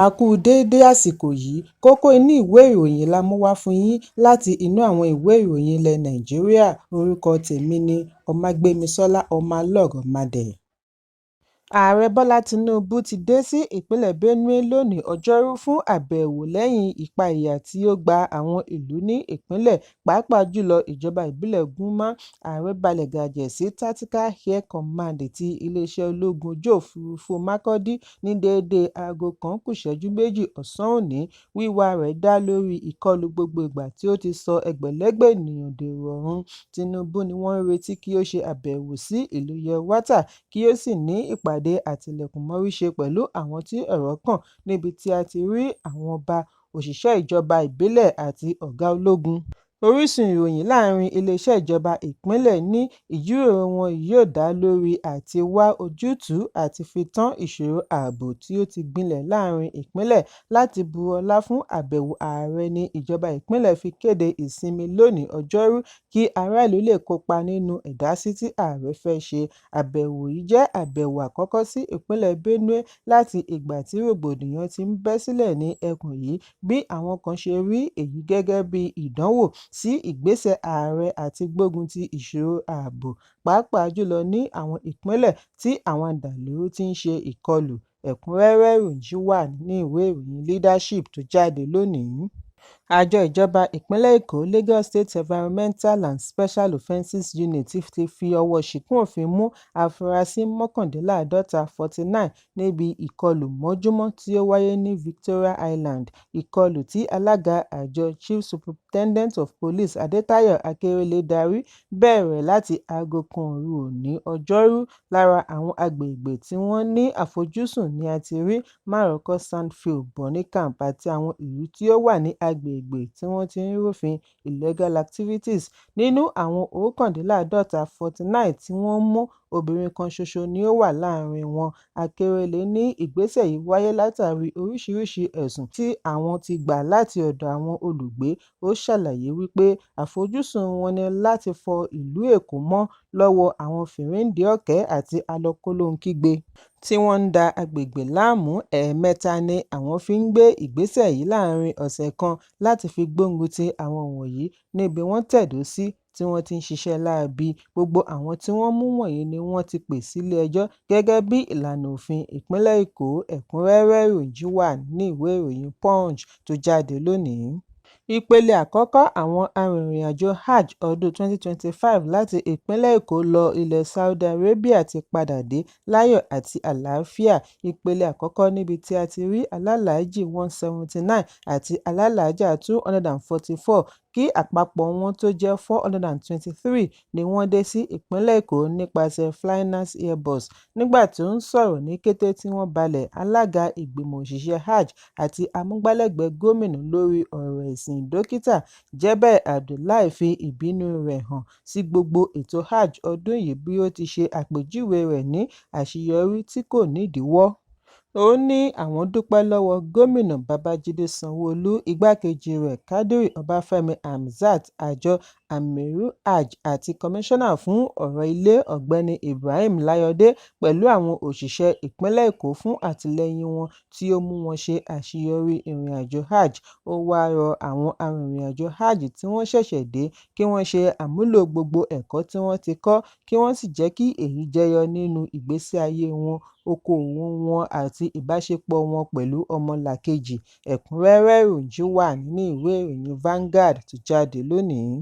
A kú déédé àsìkò yìí. Kókó inú ìwé ìròyìn la mú wá fún yín láti inú àwọn ìwé ìròyìn ilẹ̀ Nàìjíríà. Orúkọ tèmi ni Ọmágbémisọ́lá Ọmọlọ́rọ̀madẹ̀. Ààrẹ Bọ́lá Tinubu ti dé sí ìpínlẹ̀ Benue lónìí Ọjọ́rú fún àbẹ̀wò lẹ́yìn ìpayà tí ó gba àwọn ìlú ní ìpínlẹ̀, pàápàá jùlọ ìjọba ìbílẹ̀ Gurmar. Ààrẹ balẹ̀ gàjẹ̀ sí Tactical Air Command ti iléeṣẹ́ ológun ojú òfurufú Makurdi ní déédé aago 2:02 ọ̀sán òní. Wíwá rẹ̀ dá lórí ìkọlù gbogbo ìgbà tí ó ti sọ ẹgbẹ̀lẹ́gbẹ̀ ènìyàn dèrò ọ̀run. Tinubu ni wọ́n ń retí kí ó ṣe àbẹ̀wò sí ìlú Yelwata kí ó sì ní ìpàdé àtilẹ̀kùnmóríṣe pẹ̀lú àwọn tí ọ̀rọ̀ kàn níbi tí a ti rí àwọn ọba, òṣìṣẹ́ ìjọba ìbílẹ̀ àti ọ̀gá ológun. Orísun ìròyìn láàárín iléeṣẹ́ ìjọba ìpínlẹ̀ ní ìjíròrò wọn yóò dá lórí àti wá ojútùú àti fi tán ìṣòro ààbò tí ó ti gbilẹ̀ láàárín ìpínlẹ̀. Láti bu ọlá fún àbẹ̀wò ààrẹ ní ìjọba ìpínlẹ̀ fi kéde ìsinmi lónìí Ọjọ́rú kí ará ìlú lè kópa nínú ìdásí tí ààrẹ fẹ́ ṣe. Àbẹ̀wò yìí jẹ́ àbẹ̀wò àkọ́kọ́ sí ìpínlẹ̀ Benue láti ìgbà tí rògbòdìyàn ti ń bẹ́ sílẹ̀ ní ẹkùn yìí, bí àwọn kan ṣe rí èyí gẹ́gẹ́ bí ìdánwò sí ìgbésẹ̀ ààrẹ àti gbógun ti ìṣòro ààbò, pàápàá jùlọ ní àwọn ìpínlẹ̀ tí àwọn adàlúrú ti ń ṣe ìkọlù. Ẹ̀kúnrẹ́rẹ́ ìròyìn yìí wà nínú ìwé ìròyìn Leadership tó jáde lónìí. Àjọ ìjọba ìpínlẹ̀ Èkó Lagos State Environmental and Special Offences Unit ti fi ọwọ́ ṣìkún òfin mú afurasí 49 49 níbi ìkọlù mọ́júmọ́ tí ó wáyé ní Victoria Island. Ìkọlù tí alága àjọ Chief Superintendent of Police Adétáyò Akérẹ́lé darí bẹ̀rẹ̀ láti aago 1 òru òní Ọjọ́rú. Lára àwọn agbègbè tí wọ́n ní àfojúsùn ni a ti rí Maroko Sandfield, Bonny Camp àti àwọn ìlú tí ó wà ní agbègbè tí wọ́n ti ń rúfin illegal activities. Nínú àwọn 49 49 tí wọ́n mú, obìnrin kan ṣoṣo ni ó wà láàárín wọn. Akérẹ́lé ní ìgbésẹ̀ yìí wáyé látàrí oríṣiríṣi ẹ̀sùn tí àwọn ti gbà láti ọ̀dọ̀ àwọn olùgbé. Ó ṣàlàyé wípé àfojúsùn wọn ní láti fọ ìlú Èkó mọ́ lọ́wọ́ àwọn fìrìǹdẹ̀ọ́kẹ́ àti alọkólóhunkígbe tí wọ́n ń da agbègbè láàmú. Ẹ̀ẹ̀mẹ́ta ni àwọn fi ń gbé ìgbésẹ̀ yìí láàárín ọ̀sẹ̀ kan láti fi gbógun ti àwọn wọ̀nyí níbi wọ́n tẹ̀dó sí tí wọ́n ti ń ṣiṣẹ́ láabi. Gbogbo àwọn tí wọ́n mú wọ̀nyí ni wọ́n ti pè sílé-ẹjọ́ gẹ́gẹ́ bí ìlànà òfin ìpínlẹ̀ Èkó. Ẹ̀kúnrẹ́rẹ́ ìròyìn yìí wà nínú ìwé ìròyìn Punch tó jáde lónìí. Ìpele àkọ́kọ́ àwọn arìnrìn-àjò Hajj ọdún 2025 láti ìpínlẹ̀ Èkó lọ ilẹ̀ Saudi Arabia ti padà dé láyọ̀ àti àlàáfíà. Ìpele àkọ́kọ́ níbi tí a ti rí alálàájì 179 àti alálàájá 244 kí àpapọ̀ wọn tó jẹ́ 423 ni wọ́n dé sí ìpínlẹ̀ Èkó nípasẹ̀ Flynas Airbus. Nígbà tó ń sọ̀rọ̀ ní kété tí wọ́n balẹ̀, alága ìgbìmọ̀ òṣìṣẹ́ Hajj àti amúgbálẹ́gbẹ̀ẹ́ gómìnà lórí ọ̀rọ̀ ẹ̀sìn Dókítà Jabir Abdullahi fi ìbínú rẹ̀ hàn sí gbogbo ètò Hajj ọdún yìí bí ó ti ṣe àpèjúwe rẹ̀ ní àṣeyọrí tí kò nídìíwọ́. Ó ní àwọn dúpẹ́ lọ́wọ́ gómìnà Babàjídé Sanwó-Olú, igbákejì rẹ̀ Quadri Ọbáfẹ́mi Hamzat, àjọ Ameerul Hajj àti kọmíṣánná fún ọ̀rọ̀ ilé Ọ̀gbẹ́ni Ibrahim Layode pẹ̀lú àwọn òṣìṣẹ́ ìpínlẹ̀ Èkó fún àtìlẹ́yìn wọn tí ó mú wọn ṣe àṣeyọrí ìrìnàjò Hajj. Ó wáá rọ àwọn arìnrìn-àjò Hajj tí wọ́n ṣẹ̀ṣẹ̀ dé kí wọ́n ṣe àmúlò gbogbo ẹ̀kọ́ tí wọ́n ti kọ́ kí wọ́n sì jẹ́ kí èyí jẹyọ nínú ìgbésí ayé wọn, okòòwò wọn àti ìbáṣepọ̀ wọn pẹ̀lú ọmọlàkejì. Ẹ̀kúnrẹ́rẹ́ ìròyìn yìí wà nínú ìwé ìròyìn Vanguard tó jáde lónìí.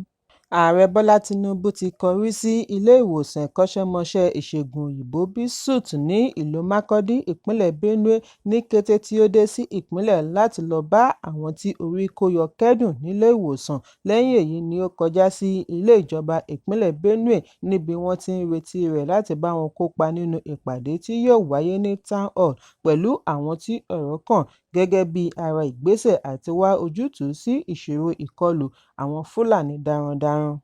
Ààrẹ Bọ́lá Tinubu ti kọrí sí ilé-ìwòsàn ẹ̀kọ́ṣẹ́mọṣẹ́ ìṣègùn òyìnbó BSUTH ní ìlú Makurdi, ìpínlẹ̀ Benue, ní kété tí ó dé sí ìpínlẹ̀ láti lọ́ọ́ bá àwọn tí orí kó yọ kẹ́dùn nílé-ìwòsàn. Lẹ́yìn èyí ni ó kọjá sí ilé ìjọba ìpínlẹ̀ Benue níbi wọ́n ti ń retí rẹ̀ láti bá wọn kópa nínú ìpàdé tí yóò wáyé ní Town Hall pẹ̀lú àwọn tí ọ̀rọ̀ kàn gẹ́gẹ́ bí ara ìgbésẹ̀ àti wá ojútùú sí ìṣòro ìkọlù àwọn Fúlàní darandaran.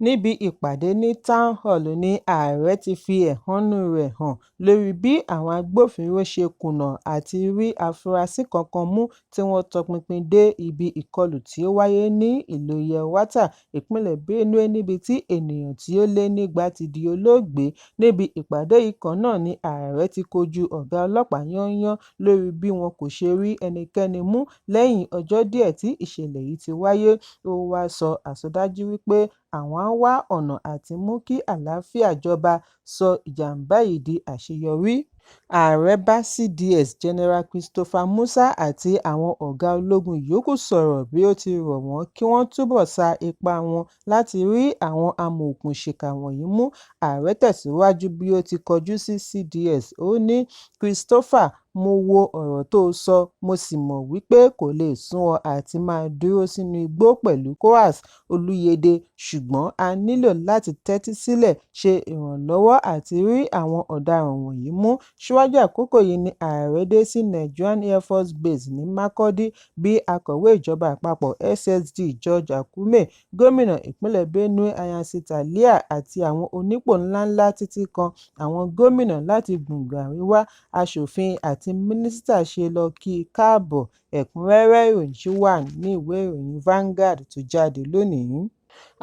Níbi ìpàdé ní Town Hall ní ààrẹ ti fi ẹ̀hónú rẹ̀ hàn lórí bí àwọn agbófinró ṣe kùnà àti rí afurasí kankan mú tí wọ́n tọpinpin dé ibi ìkọlù tí ó wáyé ní ìlú Yelwata, ìpínlẹ̀ Benue, níbi tí ènìyàn tí ó lé nígba ti di olóògbé. Níbi ìpàdé yìí kan náà ni ààrẹ ti kojú ọ̀gá ọlọ́pàá yányán lórí bí wọn kò ṣe rí ẹnikẹ́ni mú lẹ́yìn ọjọ́ díẹ̀ tí ìṣẹ̀lẹ̀ yìí ti wáyé. Ó wá sọ àsọdájú wípé àwọn á wá ọ̀nà àti mú kí àlàáfíà jọba, sọ ìjàm̀bá yìí di àṣeyọrí. Ààrẹ bá CDS General Christopher Musa àti àwọn ọ̀gá ológun yòókù sọ̀rọ̀ bí ó ti rọ̀ wọ́n kí wọ́n túbọ̀ sa ipá wọn láti rí àwọn amòòkùnsìkà wọ̀nyí mú. Ààrẹ tẹ̀síwájú bí ó ti kọjú sí CDS, ó ní, "Christopher, mo wo ọ̀rọ̀ tó sọ, mo sì mọ̀ wípé kò lè sú ọ àti máa dúró sínú igbó pẹ̀lú COAS Oluyede, ṣùgbọ́n a nílò láti tẹ́tí sílẹ̀, ṣe ìrànlọ́wọ́ àti rí àwọn ọ̀daràn wọ̀nyí mú." Síwájú àkókò yìí ni ààrẹ dé sí Nigerian Air Force Base ní Makurdi bí Akọ̀wé Ìjọba Àpapọ̀ SSG George Akume, Gómìnà ìpínlẹ̀ Benue Nyanzi Taliah àti àwọn onípò ńláńlá títí kan àwọn gómìnà láti gbùngbùn àríwá, aṣòfin àti mínísítà ṣe lọ kí i káàbọ̀. Ẹ̀kúnrẹ́rẹ́ ìròyìn ṣì wà nínú ìwé ìròyìn Vanguard tó jáde lónìí.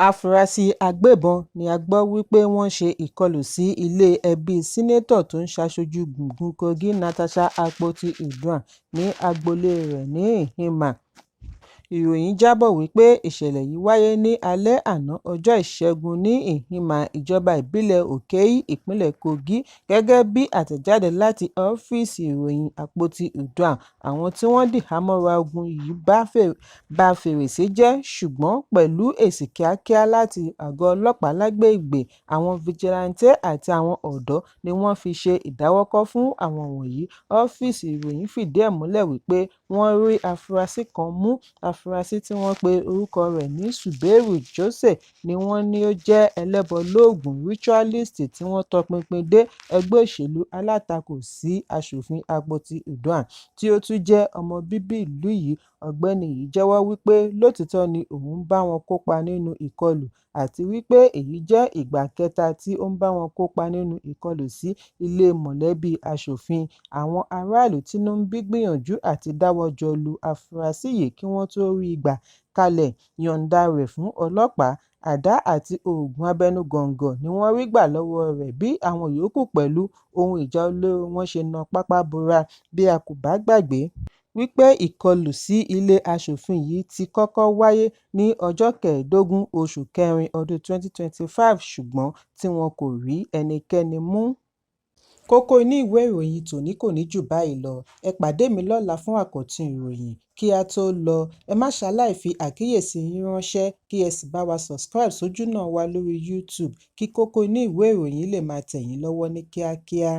Afurasí agbébọn ní a gbọ́ wípé wọ́n ṣe ìkọlù sí ilé ẹbí Sẹ́nẹ́tọ̀ tó ń ṣaṣojú gbùngbùn Kogi Natasha Akpoti-Uduaghan ní agboolé rẹ̀ ní Ihima. Ìròyìn jábọ̀ wípé ìṣẹ̀lẹ̀ yìí wáyé ní alẹ́ àná ọjọ́ Ìṣẹ́gun ní Ihima, ìjọba ìbílẹ̀ Okene, ìpínlẹ̀ Kogi. Gẹ́gẹ́ bí àtẹ̀jáde láti ọ́fíìsì ìròyìn Akpoti-Uduaghan, àwọn tí wọ́n dìhámọ́ra ogun yìí ba fèrèsé jẹ́, ṣùgbọ́n pẹ̀lú èsì kíákíá láti àgọ́ ọlọ́pàá lágbègbè, àwọn fijilantànté àti àwọn ọ̀dọ́ ni wọ́n fi ṣe ìdáwọ́kọ̀ fún àwọn wọ̀nyí. Ọ́fíìsì ìròyìn fìdí ẹ̀ múlẹ̀ wípé wọ́n rí afurasí kan mú. Afurasí tí wọ́n pe orúkọ rẹ̀ ní Zubairu José ni wọ́n ní ó jẹ́ ẹlẹ́bọ-lóògùn (ritualist) tí wọ́n tọpinpin dé ẹgbẹ́ òṣèlú alátakò sí Aṣòfin Akpoti-Uduaghan, tí ó tún jẹ́ ọmọ bíbí ìlú yìí. Ọ̀gbẹ́ni yìí jẹ́wọ́ wípé lóòtítọ́ ni òun bá wọn kópa nínú ìkọlù àti wípé èyí jẹ́ ìgbà kẹta tí ó ń bá wọn kópa nínú ìkọlù sí ilé mọ̀lẹ́bí aṣòfin. Àwọn aráàlú tínú ń bí gbìyànjú àti dáwọ́ jọ lu afurasí yìí kí wọ́n tó rí i gbà kalẹ̀ yọ̀ǹda rẹ̀ fún ọlọ́pàá. Àdá àti oògùn abẹnugọ̀ńgọ̀ ni wọ́n rí gbà lọ́wọ́ rẹ̀ bí àwọn yòókù pẹ̀lú ohun ìjà olóró wọn ṣe na pápá bora. Bí a kò bá gbàgbé wípé ìkọlù sí ilé aṣòfin yìí ti kọ́kọ́ wáyé ní ọjọ́ 15 oṣù kẹrin ọdún 2025 ṣùgbọ́n tí wọn kò rí ẹnikẹ́ni mú. Kókó inú ìwé ìròyìn tòní kò ní jù báyìí lọ. Ẹ pàdé mi lọ́la fún àkọ́tún ìròyìn. Kí á tó lọ, ẹ má ṣaláì fi àkíyèsí yín ránṣẹ́ kí ẹ sì bá wa subscribe sójúnà wa lórí YouTube kí kókó inú ìwé ìròyìn lè máa tẹ̀ yín lọ́wọ́ ní kíákíá.